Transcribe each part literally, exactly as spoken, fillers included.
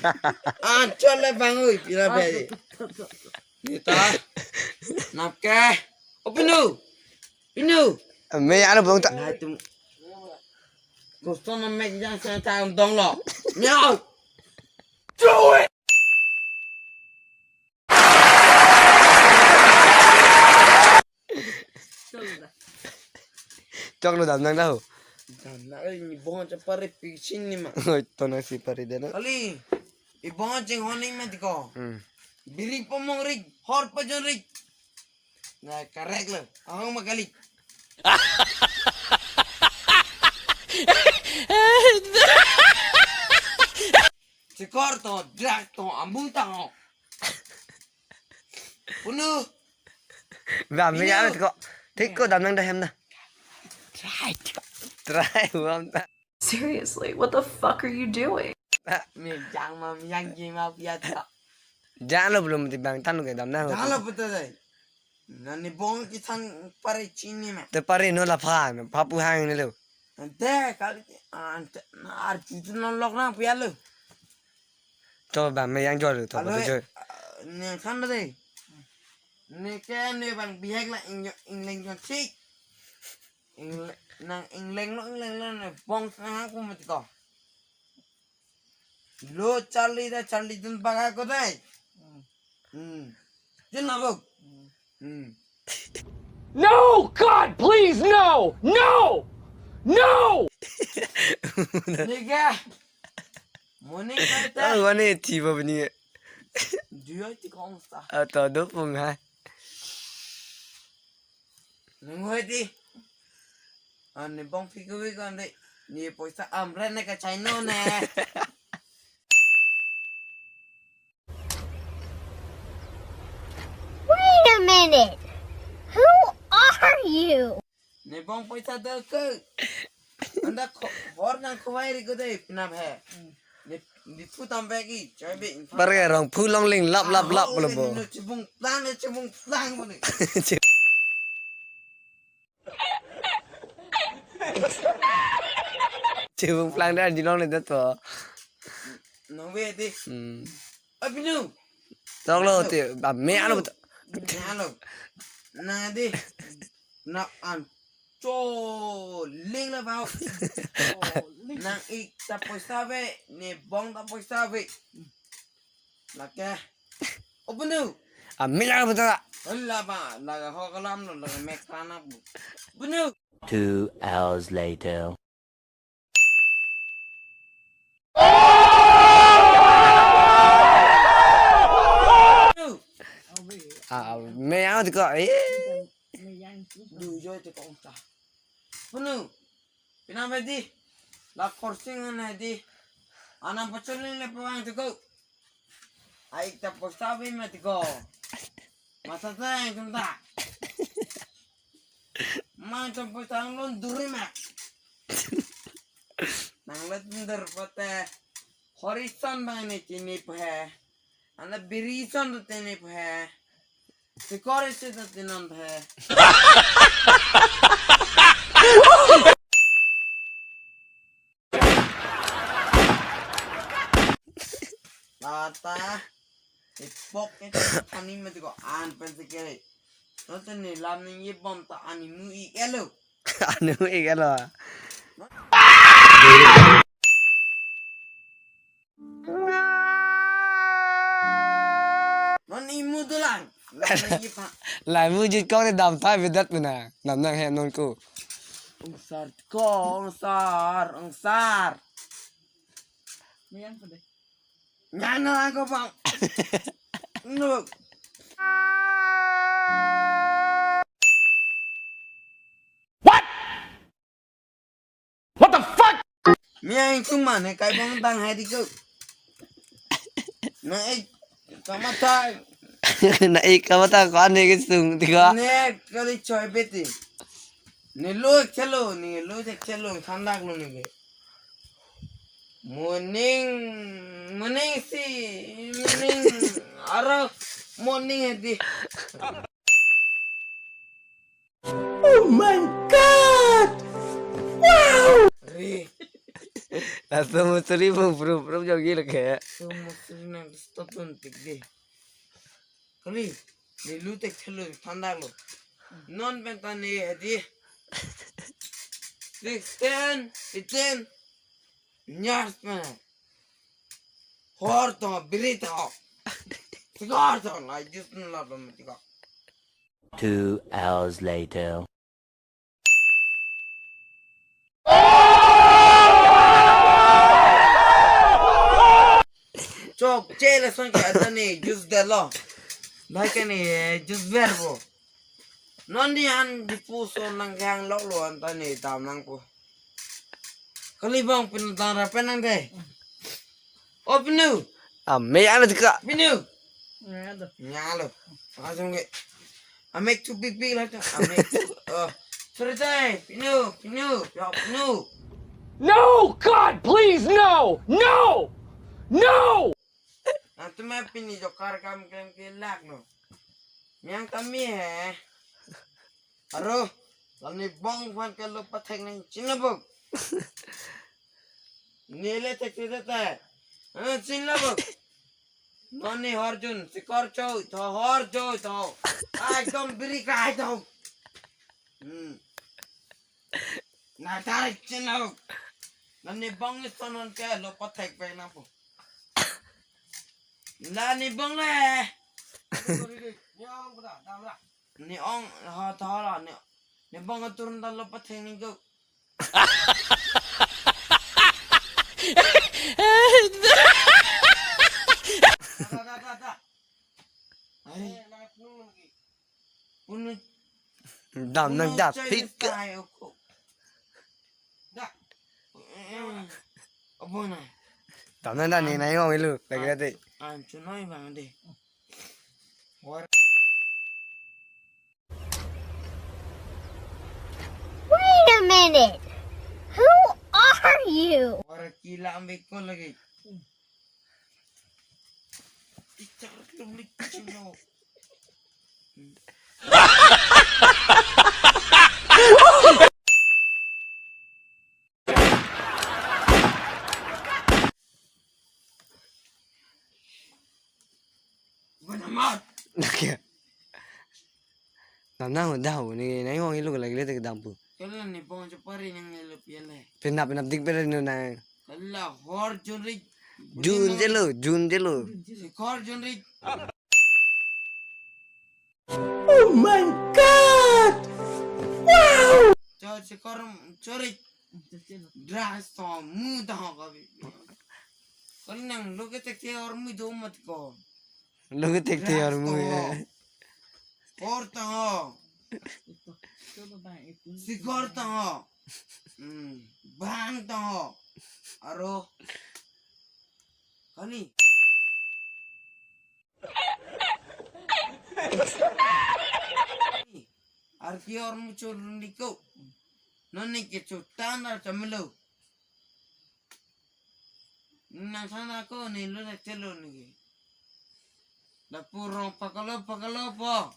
Anchot le bang oi, pira bedi. Neta. Nap ke. O Pinu. Pinu. Me alo bang ta. Lai tum. Gusto na mek jang sa ta dong lo. Miau. Do it. Choklo damnang dah. Damnang, eh, ni bong chapare pisin ni ma. Oi, to nangsi pari dena. Kali, ibong chinghon ni ma tiko. Hmm. Biri pomong rik, hor pajon rik. Na karek lo, ahong ma kali. Chikor to, drak to, ambung tang ho. Punu. Bam ni ya ko. Thik ko damnang dah hem na. Try. Try bam ta. Seriously, what the fuck are you doing? Me jang ma, me jang ji ma pia ta. Jang lo belum ti bang tan ke damnang. Jang lo betul dai. Na ni bong kisan pare chini ma. Te pare no la pha, pha pu hang ni lo. Ante kali, ante na arju tu non lok nang pia lo. To ba me yang jor to. Alo, ba jor. Ne khan de. Ne ke ne bang bihek la ing, ingleng jon sik. Ingle-, nang ingleng lo, ingleng lo, ne bong sang aku mati ko. Lo Charlie da, Charlie dun baga ko dai. Hmm. Jin na buk. Hmm. No, God, please, no! No! No! Niga. Moni kata. Oh, mani ti ba bini. Duyo ti kong sa. Ato do pung ha. Nunggu ti. Ani bong phi ko wi kon de. Ni poisa amren ne ka chai no ne. Wait a minute. Who are you? Ne bong poisa do ke. Anda ko, hor nang khowai ri ko de pinap he. Ne, ne phu tam bagi, chai be. Bar ke rong phu long ling lap lap lap. Ah, lo bo. Ne chibung plang, ne chibung plang bo ne. Chibung plang dah di long le dat to. Nong be di. Hmm. Abinu. Tong lo ti, ba me alo. Me alo. Nang di. Nak an. Cho ling la bau. Nang ik ta poisa be, ne bong ta poisa be. Lake. O Punu. A me alo betul. Hala ba, laga ho kalam lo, laga mek panak bu. Punu. Two hours later. Ah, me yang ti ko, eh. Du jo ti ko ta. Punu. Pinam be di. La korsing an di. Anam pacholing le pawang ti ko. Ai ta poisa be ma ti ko. Masa ta yang tum ta. Mang tum poisa ang lon duri ma. Nang let nder pate. Hori son bang ne chini phe. Ana biri son tu tene phe. Sikori si tu tinon phe. Lata. Ipok ke pani mati ko an pen sikere. Note ne lam ne ye bom ta ani mu ik elo. Ani mu ik elo. Non imu dolang. Lai mu jit kong ne dam thai vedat mena. Dam nang he non ko. Angsar ko, angsar, angsar. Nyan na lang ko bang. Nuk. What? What the fuck? Mia ingkung man he kai bang tang hai di ko. Na ik kamata. Na ik kamata ko ane ke sung ti ko. Ne kali choi beti. Ne lo chalo, ne lo chalo thandak lo ne ke. Morning, morning si, morning. Aro morning hai di. Oh my God! Wow! Re. Laso musuri pu pru pru jogi lo ke. So musuri nang stop dun tik de. Kali, neli thekthe lo, thandak lo. Non pen ta ne hadi. Sixteen, eighteen. Nyars pen. Hor to, biri to. Sikor to, la jus na la to mati ko. Two hours later. Chokche lason ke ata ne jus detlo. Bai ke ne jus ver bo. Non ni an dipu so nang kang lok lo anta ne dam nangpo. Kali bong pinu dang ra pen nang de. O pinu. Ame ana tika. Pinu. Nyalo. Nyalo. Langsung ke. Amek tu big big lah tu. Amek tu. Oh. Sorry tay. Pinu, pinu. Ya pinu. No, God, please, no! No! No! Antum ma pini jokar kam klem ke lak no. Yang kami he. Aro, la ne bong aphan ke lo pathek nang chinlabuk. Ne le thek thek thek. Ah, chinlabuk. Non ne horjun, sikor choi, tho horjoi tho. Ai, dom biri kai tho. Hmm. Na tarik chinlabuk. La ne bong ni sonon ke lo pathek pe na po. La ne bong le. Ne ong ha tho la ne, ne bong atur ta lo pathek ni ko. Da, da, da, da. Ai. Unu. Dam nang unu dap chai pik. Sai oko. Da. Abo na. Dam nang da ne nai ong ilu lagi tadi. An chunoi bang de. War. Wait a minute. Who are you? War kila ambil ko lagi. Ichar lumlik chino. Bukan amat. Oke. Dam nang udah ni nai ong ilu lagi le te dam pu. Kala ne bong chepari nang ilu piale. Penap penap dik pera nu nang. Kala hor junrik. Jun jelo, jun jelo. Sikor junrik. Oh my God! Wow! Cho sikor chori. Dras to mu to ho kabi. Kali nang lo ke tek te or mu do mat ko. Lo ke tek te or mu. Dras to ho. Kor to ho. Sikor to ho. Hmm. Bang to ho. Aro. Kali. Arki or muchur niko. Noni ke chutan ar chamelo. Nang sana ko ni lo na chelo ni ke. Lapu rong pakalo pakalo po.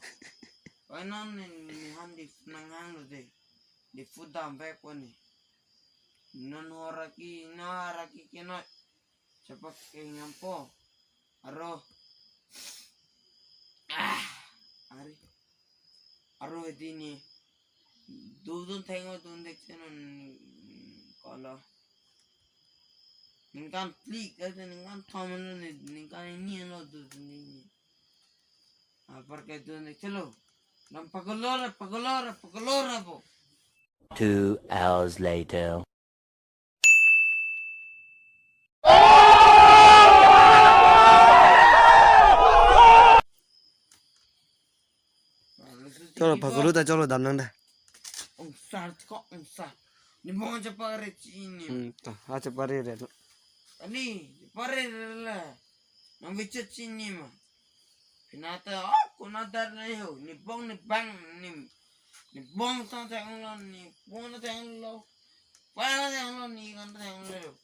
Pai non ni, ni han di nang hang lo de. Di food dam bag po ni. Non horaki, na horaki ke no. Chapak ke ngampo. Aro. Ah, ari. Aro hedi ni. Dudun thengo dun dek cheno ni, kolo. Ningkan plik aja ningkan thom ni, ningkan ini lo dudun ni. Apar ke dun dek chelo. Lam pakolora, pakolora, pakolora po. Two hours later. Cholo, pakulu ta cholo dam nang da. Ungsar ko ungsar. Ni bong chepari chini. Hmm, to, ha chepari re. Ani, chepari re la. Nang bichot chini ma. Pinata, oh, kuna dar na ho. Ni bong ni bang ni. Ni bong tang tang lo, ni bong tang lo. Pa tang lo, ni kan tang lo.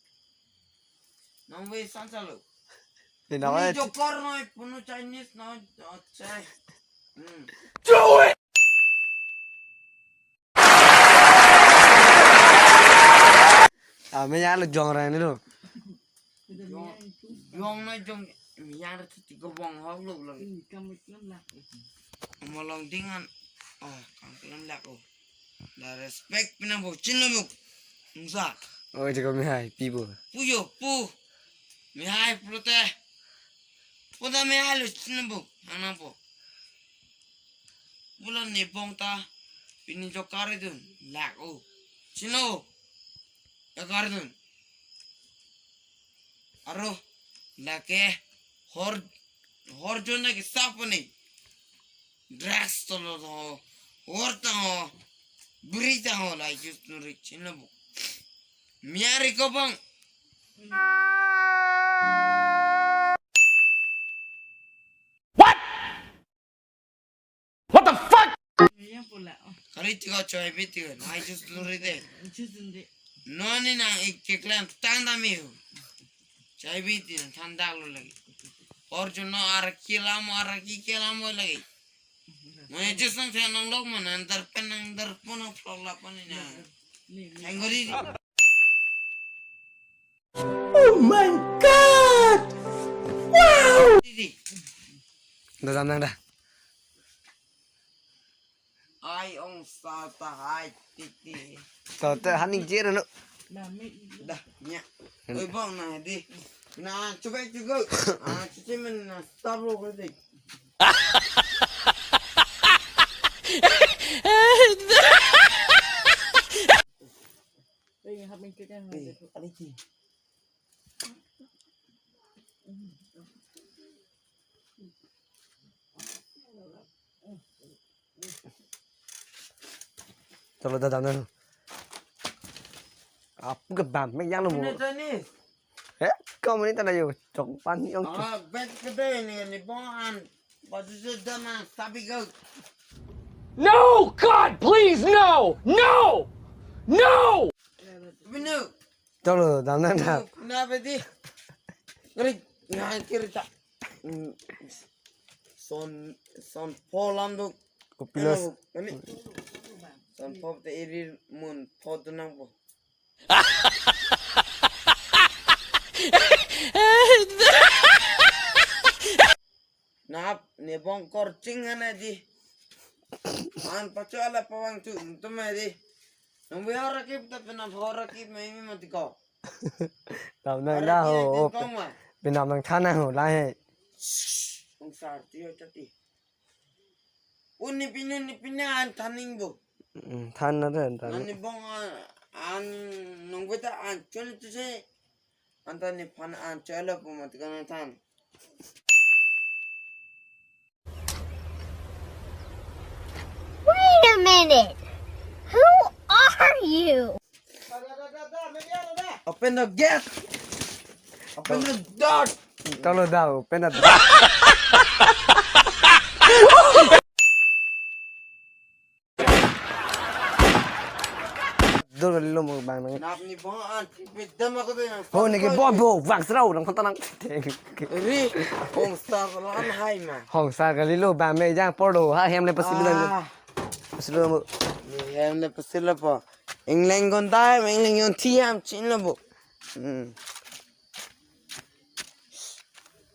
Nang ve san sa lo. Ni na ni wa jokor noi, punu Chinese noi, oh, chai. Hmm. Do it! Ame ya lo jong rang ni lo. Jong, jong na jong, miyang ra thuti kobong hok lo lo. Molong ding an. Oh, kang kelam lak oh. Da respect pinang bo, chin lo bo. Nungsa. Oh, jeko mihai, pi bo. Pu yo, pu. Mihai pulote. Pu ta mihai lo, chin lo bo. Anang po. Bula nebong ta pini jo kari dun lak o. Chino. Ya kari dun. Aro lake hor hor jona ke sap ni. Drugs tolo ho. Hor ta ho. Biri ta ho la jus nuri chino bo. Miyari kobong. What? What the fuck? Yang pula. Oh, kari tiga chai bi tiga. Nai jus dun ri de. Jus dun de. Non ni nang ik keklan tang dami hu. Chai bi tiga than dak lo lagi. Or juno araki lamo, araki ke lamo lagi. Mo jus nang than nang lok mo nang dar pen nang dar pun nang flok lap ni na. Ni, ni. Ang gori. Oh my God! Wow! Didi. Da dam nang da. Ai ong sa ta hai titi. To te haning jir no. Da nya. Oi bong na di. Na chubek chugo. Ah, chuchi men na stop ro ko di. Ring hap mingkik kan. Eh, aliki. Chalo da dam nang. Apu ke bam mek yang lo mo. Ini tadi. Eh, kau ini tadi yo, chok pan yang. Ah, bet ke deh ini, ini bongan. Baju sudah mah, sabi kau. No, God, please, no! No! No! Binu. Chalo, dam nang da. Na bedi. Ngeri, ngan kiri ta. Hmm. Son, son pho lam duk. Kopilos. Ano, ano? Son pho te iri mun pho tu nang po. Nap, ne bong korching hana di. An pacho ala pawang tu, tum di. Nung bi hora kip ta penap hora kip mai mi mati ko. Dam nang da ho. Hora kip di ho, kong ma. Penap nang than nang ho, la he. Kong sar ti ho chati. Un ni pinu ni pinu an thaning bo. Hmm, than na den, than. Nani bong an, an nung bi ta an chun tu se. Anta nephan an chalo pu mati ko nang than. Wait a minute. Who are you? Open the gate. Open the door. Chalo da, open the door. Dor kali lo mo bang nang. Nap ni bong an, pidam ako to yang. Ho, neke bom bo, bang serau nang konta nang. Ri, hong star lan hai ma. Hong star kali lo, bang me jang por do, ha hem le pasi lo. Ah. Pasi lo mo. Ni hem le pasi lo po. England kon dai, England yon tiam chin lo bo. Hmm.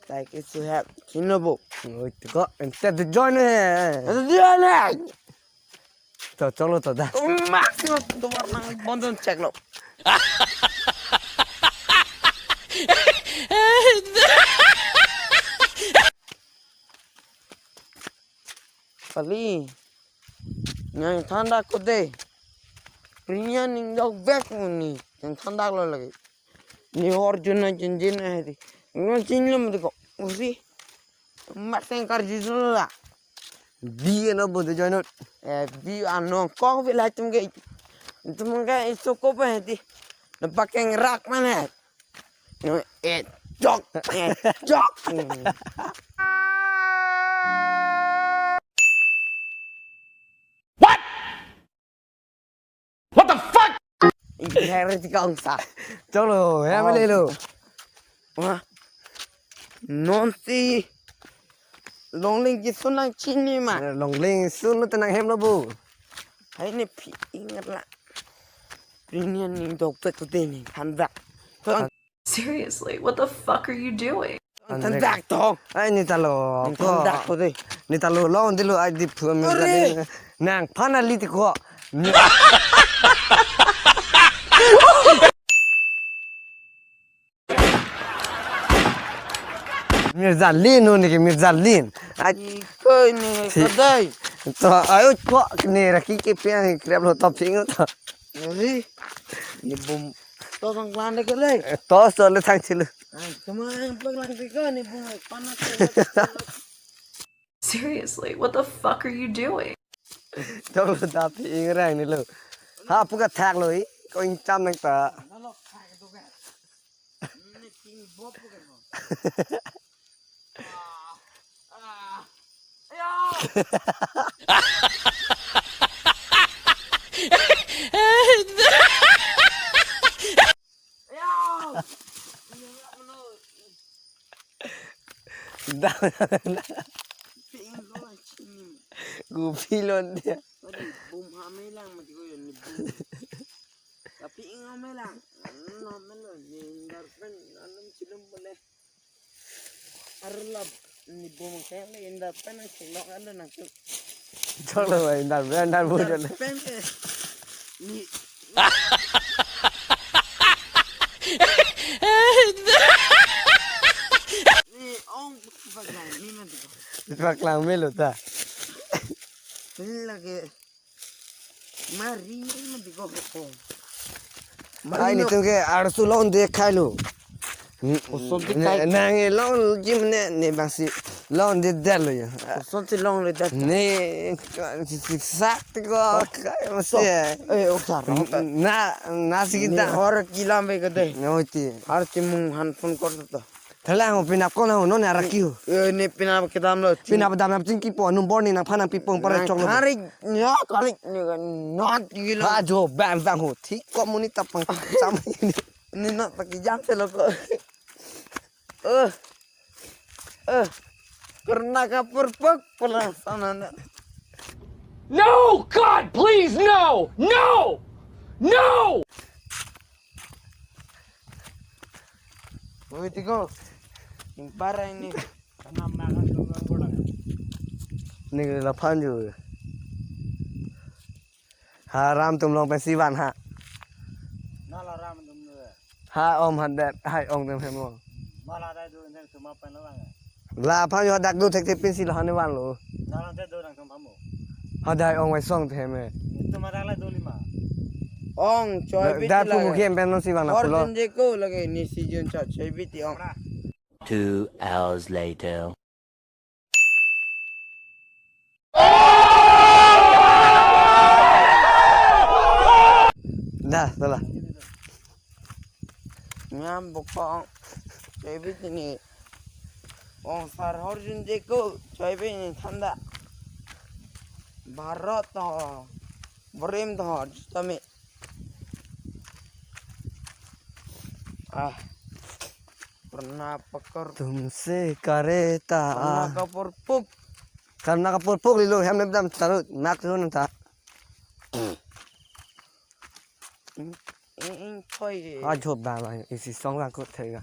Like it to have chin lo bo. Oi, to ko, ente to join he. Ente to join he. To, chalo to da. Maximum to war nang bondon check lo. Kali. Nang than dak ko de. Prinya ning dok bek ni. Nang than dak lo lagi. Ni hor jun na jin jin na hedi. Nang jin lo mati ko. Usi. Mat teng kar jin lo la. Bi ano bo de joinot. Eh, bi ano kok bi la tum ke. Tum ke isu ko pa hedi. Na pakeng rak mana. Eh, jok, eh, jok. What? What the fuck? Ibu hari tiga angsa. Chalo, ya Oh. Mele lo. Wah. Non si Longling kisun nang chini ma. Longling sun lo tenang hem lo bu. Hai ni phi ingat la. Pini an ning dokpet tu te ning thandak. Than Seriously, what the fuck are you doing? Thandak to. Ai, ne ta lo. Ning ko. Thandak to de. Ne ta lo, longdetlo ai di phu mi. Are. Nang phan ali ti ko. Mirza Lin, no, ne ke Mirza Lin. Ai. Ni ko ne si kadai. To, ayo ko ne ra ki ke piang krep lo to ping to. Are. Ni bum. To sang klan de ke le. To so le sang chilu. Ai, tuma yang paglang ke ko ni bum panak. Seriously, what the fuck are you doing? Tong lo tapi ingrang ni lo. Ha, pu ka thak lo i. Ko ingcham nang ta. Dah. Ping lo chini. Gupi lo dia. Tadi bum hame lang mati ko yun ni bum. Tapi ing hame lang. Ano hame lo ni darpen anum chilum boleh. Arlap ni bum kaya le indarpen ang chilok ando nang tu. Chok lo, indarpen, indarpen. Indarpen ke. Ni. Ni ong paklang ni mati ko. Paklang melo ta. Ni lagi. Mari mati ko ko. Ai, netum ke arsu longde khai lo. Osomti khai. Nang e long jim ne, ne bangsi longde det lo ya. Osomti longde det. Ne sak ti ko kai masi. Eh, osar. Na, na si kita. Hor kilam be kede. No ti. Har chimung han phone kor to. Thalang ho, pinap ko na ho, non ara ki ho. Eh, ne pinap kedam lo. Pinap dam nap chingki po, num bor ne nang phan nang pipong pare chok lo. Kari, ya, kari, ne kan not gilo. Ha jo, bam bam ho. Thik ko muni tapang sam. Ne not paki jam se lo ko. Eh. Eh. Karena kapur puk pula sana na. No, God, please, no! No! No! Oi, tiko. Impara ini. Ningri la phan ju. Ha, ram atum along pensi van ha. Nala ram atum le. Ha, om hadet, hai ong atum hem lo. Mala dai do ne tuma pen lo bang. La phan ju hadak do thekthek pensi lo hane van lo. Nala te do nang tum pamo. Hadak ong vai song the me. Tuma dak la do lima. Ong choi biti. Dar pu lage. Mukhim pen lo si bang na. Hor pulo. Jun je ko lage ni si jun cha choi biti ong. Two hours later. Dah, dah lah. Ngam bokong. Choi biti ni. Ong sar hor jun je ko. Choi biti ni thanda. Bharot to. Brim to. Tami. Ah. Pernah pakar. Tumse kareta. Pernah kapur puk. Karena kapur puk lilo hem nem dam tarut nak tu nang ta. Ing, ing, ing, choi. Ah, jop dam ai, isi song lang kut thega.